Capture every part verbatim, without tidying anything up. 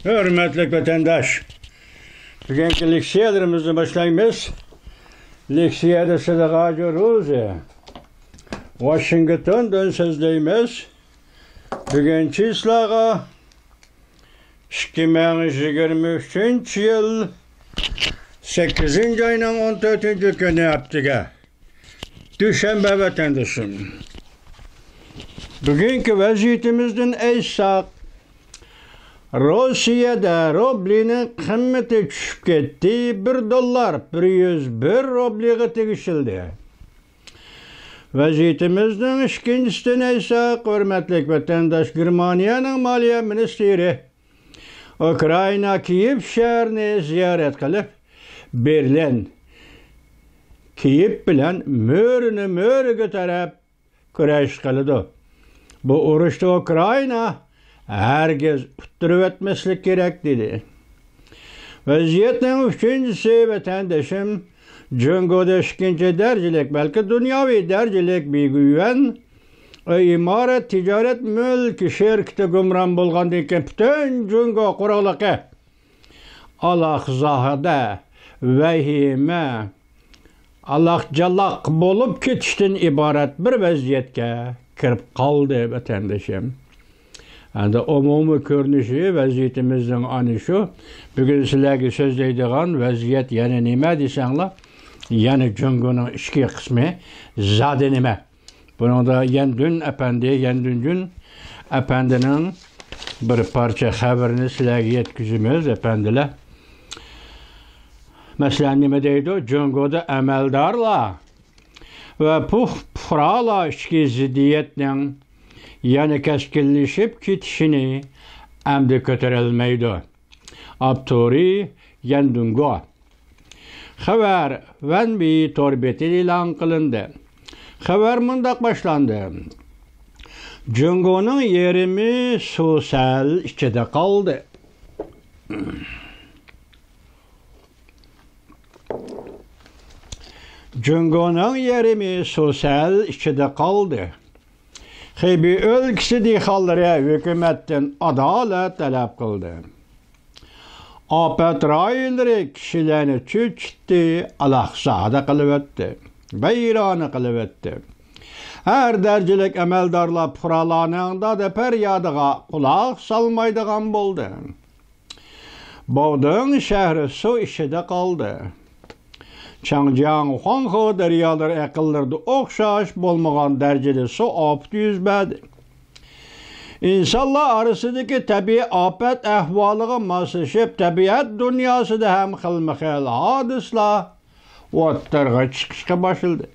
ھۆرمەتلىك ۋەتەنداش، بۈگۈنكى لېكسىيەلىرىمىزنى باشلايمىز. لېكسىيەدە سىدىغاجۇ روزى، ۋاشىنگتوندىن سۆزلەيمىز. بۈگۈن چىسلاغا ئىككى مىڭ يىگىرمە ئۈچىنچى يىل سەككىزىنچى ئاينىڭ ئون تۆتىنچى كۈنى، ھەپتىگە. دۈشەنبە ۋەتەندىشىم. بۈگۈنكى ۋەزىيىتىمىزدىن ئېيتساق، روسىيەدە روبلىنىڭ قىممىتى چۈشۈپ كەتتى، بىر دوللار بىر يۈز بىر روبلىغا تېگىشىلدى. ۋەزىيىتىمىزنىڭ ئىككىنچىسىدىن ئېيتساق، ھۆرمەتلىك ۋەتەنداش، گېرمانىيەنىڭ مالىيە مىنىستىرى ئۇكرائىنا كىيېف شەھىرىنى زىيارەت قىلىپ، بېرلىن كىيېف بىلەن مۈرىنى مۈرىگە تىرەپ كۈرەش قىلىدۇ. بۇ ئۇرۇشتا ئۇكرائىنا ھەرگىز ئۇتتۇرۇۋەتمەسلىك كېرەك، دېدى. ۋەزىيەتنىڭ ئۈچىنچىسى، ۋەتەندىشىم، جۇڭگودا ئىككىنچى دەرىجىلىك، بەلكى دۇنياۋى دەرىجىلىك بىگۈۋەن ئىمارەت تىجارەت مۈلكى شىركىتى گۇمران بولغاندىن كېيىن، پۈتۈن جۇڭگو قۇرۇقلۇقى ئالاقزادە، ۋەھىمە، ئالاقجالاق بولۇپ كېتىشتىن ئىبارەت بىر ۋەزىيەتكە كىرىپ قالدى، ۋەتەندىشىم. ئەمدى ئومۇمىي كۆرۈنۈشى ۋەزىيىتىمىزنىڭ ئانى شۇ. بۈگۈن سىلەرگە سۆزلەيدىغان ۋەزىيەت يەنە نېمە دېسەڭلار، يەنە جۇڭگونىڭ ئىچكى قىسمى زادى نېمە؟ بۇنىڭدا يەندۈن ئەپەندى، يەندۈنجۈن ئەپەندىنىڭ بىر پارچە خەۋىرىنى سىلەرگە يەتكۈزىمىز، ئەپەندىلەر. مەسىلەن، نېمە دەيدۇ؟ جۇڭگودا ئەمەلدارلار ۋە پۇ-، پۇقرالار ئىچكى زىددىيەتنىڭ يەنە كەسكىنلىشىپ كېتىشىنى ئەمدى كۆتۈرەلمەيدۇ. ئاپتورى يەندۇنگو. خەۋەر ۋەنبى تور بېتىدە ئېلان قىلىندى. خەۋەر مۇنداق باشلاندى: جۇڭگونىڭ يېرىمى سۇ سەل ئىچىدە قالدى. جۇڭگونىڭ يېرىمى سۇ سەل ئىچىدە قالدى. خېبېي ئۆلكىسى دېھقانلىرى ھۆكۈمەتتىن ئادالەت تەلەپ قىلدى. ئاپەت رايونلىرى كىشىلەرنى چۆچۈتتى، ئالاقزادە قىلىۋەتتى، ۋەيرانە قىلىۋەتتى. ھەر دەرىجىلىك ئەمەلدارلار پۇقرالارنىڭ دادە-پەريادىغا قۇلاق سالمايدىغان بولدى. بوغدىڭ شەھىرى سۇ ئىچىدە قالدى. چاڭجياڭ، خۇاڭخې دەريالىرى ئېقىنلىرىدا ئوخشاش بولمىغان دەرىجىدە سۇ ئاپىتى يۈز بەردى. ئىنسانلار ئارىسىدىكى تەبىئىي ئاپەت ئەھۋالىغا ماسلىشىپ، تەبىئەت دۇنياسىدا ھەم خىلمۇ خىل ھادىسىلەر ئوتتۇرىغا چىقىشقا باشلىدى.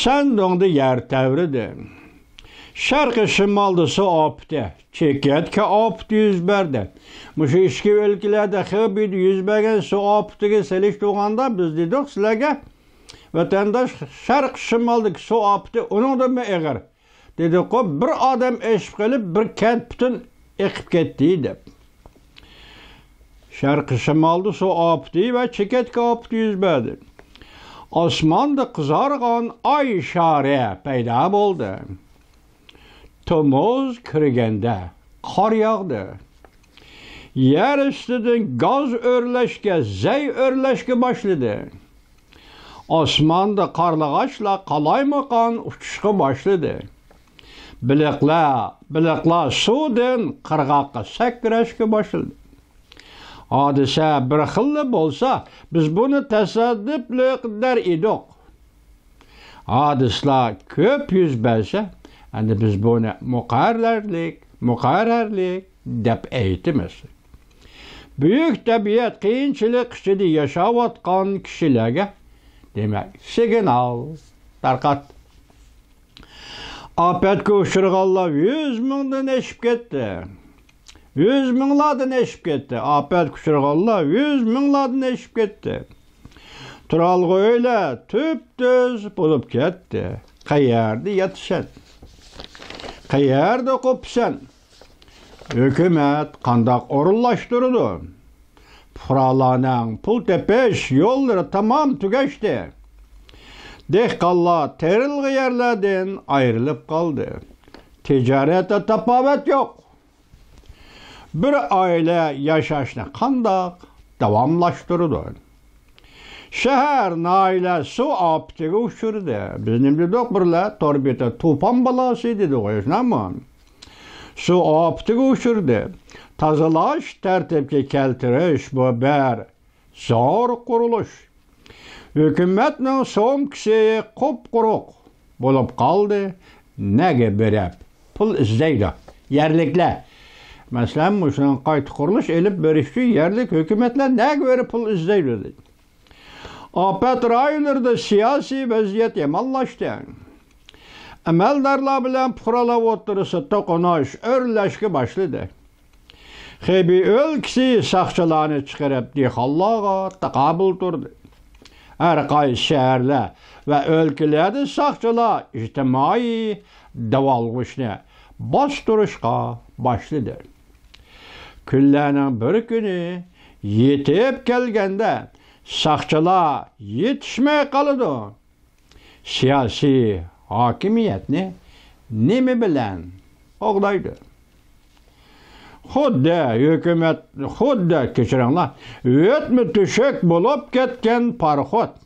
شەندۇڭدا يەر تەۋرىدى. شەرقىي شىمالدا سۇ ئاپىتى، چېكەتكە ئاپىتى يۈز بەردى. مۇشۇ ئىچكى ئۆلكىلەردە خېبېيدا يۈز بەرگەن سۇ ئاپىتىگە سېلىشتۇرغاندا، بىز دېدۇق سىلەرگە، ۋەتەنداش، شەرقىي شىمالدىكى سۇ ئاپىتى ئۇنىڭدىنمۇ ئېغىر. دېدۇققۇ، بىر ئادەم ئېشىپ قېلىپ، بىر كەنت پۈتۈن ئېقىپ كەتتى، دەپ. شەرقىي شىمالدا سۇ ئاپىتى ۋە چېكەتكە ئاپىتى يۈز بەردى. ئاسماندا قىزارغان ئاي شارى پەيدا بولدى. تومۇز كىرگەندە قار ياغدى. يەر ئۈستىدىن گاز ئۆرلەشكە، زەي ئۆرلەشكە باشلىدى. ئاسماندا قارلىغاچلار قالايمىقان ئۇچۇشقا باشلىدى. بېلىقلار، بېلىقلار سۇدىن قىرغاققا سەكرەشكە باشلىدى. ھادىسە بىر خىللا بولسا، بىز بۇنى تاسادىپلىق دەر ئىدۇق. ھادىسىلەر كۆپ يۈز بەرسە، ئەمدى بىز بۇنى مۇقەررەرلىك، مۇقەررەرلىك دەپ ئېيتىمىز. بۈيۈك تەبىئەت قىيىنچىلىق ئىچىدە ياشاۋاتقان كىشىلەرگە، دېمەك، سىگنال تارقاتتى. ئاپەتكە ئۇچرىغانلار يۈز مىڭدىن ئېشىپ كەتتى. يۈز مىڭلاردىن ئېشىپ كەتتى. ئاپەتكە ئۇچرىغانلار يۈز مىڭلاردىن ئېشىپ كەتتى. تۇرالغۇ ئۆيلەر تۈپتۈز بولۇپ كەتتى. قەيەردە ياتىسەن؟ قەيەردە قوپىسەن؟ ھۆكۈمەت قانداق ئورۇنلاشتۇرىدۇ؟ پۇقرالارنىڭ پۇل تېپىش يوللىرى تامام تۈگەشتى. دېھقانلار تېرىلغۇ يەرلەردىن ئايرىلىپ قالدى. تىجارەتتە تاپاۋەت يوق. بىر ئائىلە ياشاشنى قانداق داۋاملاشتۇرىدۇ؟ شەھەر، ناھىيەلەر سۇ ئاپىتىگە ئۇچرىدى. بىز نېمە دېدۇق؟ بىرلەر تور بېتى توپان بالاسى دېدۇق، شۇنداقمۇ؟ سۇ ئاپىتىگە ئۇچرىدى. تازىلاش، تەرتىپكە كەلتۈرۈش، بۇ بىر زور قۇرۇلۇش. ھۆكۈمەتنىڭ سومكىسى قۇپقۇرۇق بولۇپ قالدى. نەگە بېرىپ پۇل ئىزدەيدۇ يەرلىكلەر؟ مەسىلەن، مۇشۇنىڭ قايتا قۇرۇلۇش ئېلىپ بېرىش ئۈچۈن يەرلىك ھۆكۈمەتلەر نەگە بېرىپ پۇل ئىزدەيدۇ؟ ئاپەت رايونلىرىدا سىياسىي ۋەزىيەت يامانلاشتى. ئەمەلدارلار بىلەن پۇقرالار ئوتتۇرىسىدا توقۇنۇش ئۆرلەشكە باشلىدى. خېبېي ئۆلكىسى ساقچىلارنى چىقىرىپ، دېھقانلارغا تاقابىل تۇردى. ھەر قايسى شەھەرلەر ۋە ئۆلكىلەردە ساقچىلار ئىجتىمائىي داۋالغۇشنى باستۇرۇشقا باشلىدى. كۈنلەرنىڭ بىر كۈنى يېتىپ كەلگەندە، ساقچىلار يېتىشمەي قالىدۇ. سىياسىي ھاكىمىيەتنى نېمە بىلەن قوغدايدۇ؟ خۇددى ھۆكۈمەت، خۇددى، كەچۈرۈڭلار، ئۆتمە تۆشەك بولۇپ كەتكەن پاراخوت.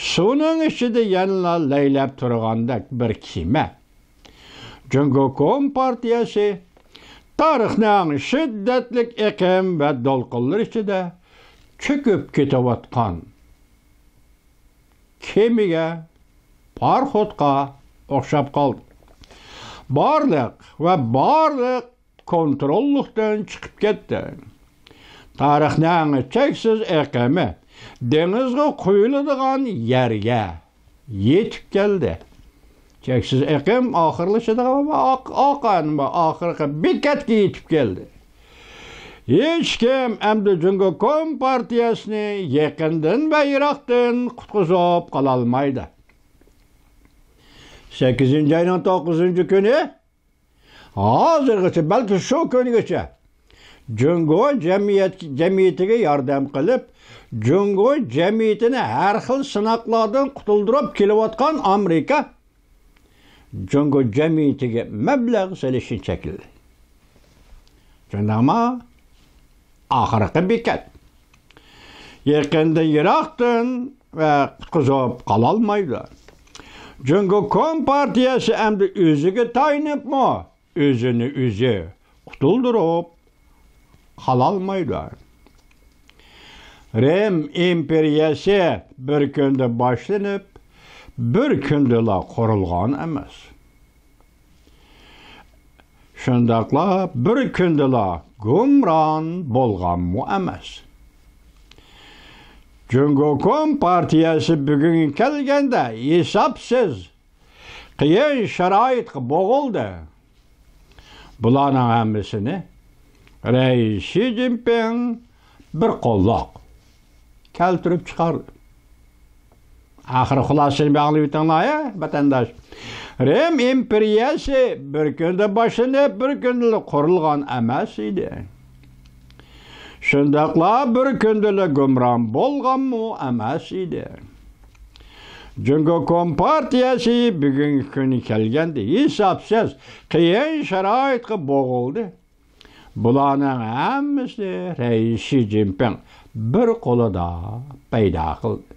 سۇنىڭ ئىچىدە يەنىلا لەيلەپ تۇرغاندەك بىر كېمە. جۇڭگو كومپارتىيەسى تارىخنىڭ شىددەتلىك ئېقىم ۋە دولقۇنلىرى ئىچىدە چۆكۈپ كېتىۋاتقان كېمىگە، پاراخوتقا ئوخشاپ قالدى. بارلىق ۋە بارلىق كونتروللۇقتىن چىقىپ كەتتى. تارىخنىڭ چەكسىز ئېقىمى دېڭىزغا قۇيۇلىدىغان يەرگە يېتىپ كەلدى. چەكسىز ئېقىم ئاخىرلىشىدىغان ئاق-، ئاق-، ئاخىرقى بېكەتكە يېتىپ كەلدى. ھېچكىم ئەمدى جۇڭگو كومپارتىيەسىنى يېقىندىن ۋە يىراقتىن قۇتقۇزۇپ قالالمايدۇ. سەككىزىنچى ئاينىڭ توققۇزىنچى كۈنى ھازىرغىچە، بەلكى شۇ كۈنگىچە جۇڭگو جەمئىيەت، جەمئىيىتىگە ياردەم قىلىپ، جۇڭگو جەمئىيىتىنى ھەر خىل سىناقلاردىن قۇتۇلدۇرۇپ كېلىۋاتقان ئامېرىكا جۇڭگو جەمئىيىتىگە مەبلەغ سېلىشنى چەكلىدى. شۇنداقمۇ؟ ئاخىرقى بېكەت. يېقىندىن يىراقتىن ۋە قۇتقۇزۇپ قالالمايدۇ. جۇڭگو كومپارتىيەسى ئەمدى ئۆزىگە تايىنىپمۇ ئۆزىنى ئۆزى قۇتۇلدۇرۇپ قالالمايدۇ. رىم ئىمپېرىيەسى بىر كۈندە باشلىنىپ، بىر كۈندىلا قۇرۇلغان ئەمەس. شۇنداقلا بىر كۈندىلا گۇمران بولغانمۇ ئەمەس. جۇڭگو كومپارتىيەسى بۈگۈنگە كەلگەندە ھېسابسىز قىيىن شارائىتقا بوغۇلدى. بۇلارنىڭ ھەممىسىنى رەئىس شى جىنپىڭ بىر قوللۇق كەلتۈرۈپ چىقاردى. ئاخىرى خۇلاسىنى بىر ئاڭلىۋېتىڭلار، ھە، ۋەتەنداش. رىم ئىمپېرىيەسى بىر كۈندە باشلىنىپ، بىر كۈندىلا قۇرۇلغان ئەمەس ئىدى. شۇنداقلا بىر كۈندىلا گۇمران بولغانمۇ ئەمەس ئىدى. جۇڭگو كومپارتىيەسى بۈگۈنكى كۈنگە كەلگەندە ھېسابسىز قىيىن شارائىتقا بوغۇلدى. بۇلارنىڭ ھەممىسى رەئىس شى جىنپىڭ بىر قولىدا پەيدا قىلدى.